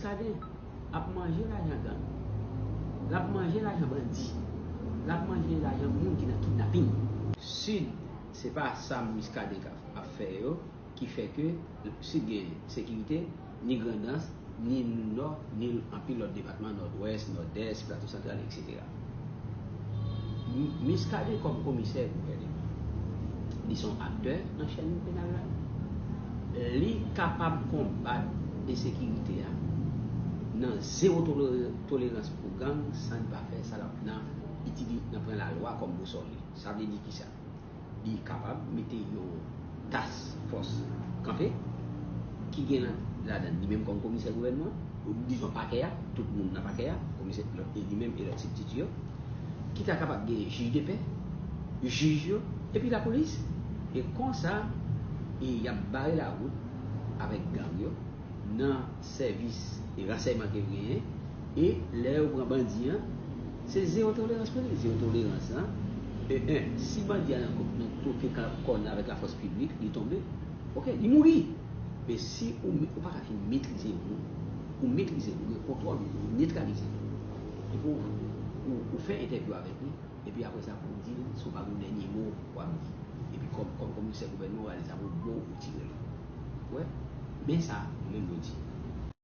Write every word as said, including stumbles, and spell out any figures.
Muscadin ap manje lajan gang, l ap manje lajan bandi, l ap manje lajan moun ki nan kidnaping. Sid, se pa sa Muscadin ap fè yo ki fè ke Sid gen sekirite, ni Grandans, ni Nò, ni anpil lòt depatman, Nòdwès, Nòdès, Plato Santral, etsetera. Muscadin kòm komisè gouvènman, li se yon aktè nan chèn penal la. Li kapab konbat ensekirite a nan zewo tolerans pou gang san li pa fè sa l ap nan itilize, nan pran lalwa kòm bousòl li. Sa vle di kisa? Li kapab mete yon task force kanpe ki gen ladan li menm kòm komisè gouvènman, dizon pakè a, tout moun nan pakè a, komisè, li menm e lòt sibtiti yo, ki ta kapab gen jij de pè, jij yo, epi lapolis. E konsa, e y ap bare lawout avèk gang yo nan sèvis e ransèyman ke yo genyen. E lè yo pran bandi an, se zewo tolerans pou li. Zewo tolerans lan, e en, si bandi a nan, nan twoke kò l avèk lafòs piblik, li tonbe, oke, li mouri. Men si ou, ou pa ka fin metrize yon moun, ou metrize l, ou gen kontwòl, ou netralize l, epi ou, ou, ou fè entèvyou avèk li, epi apre sa pou w di l si w pa gen yon dènye mo w ap di. Epi kòm, kòm komisè gouvènman, w a di sa pou bon ou tire l. Wè, men sa, mwen menm mwen di.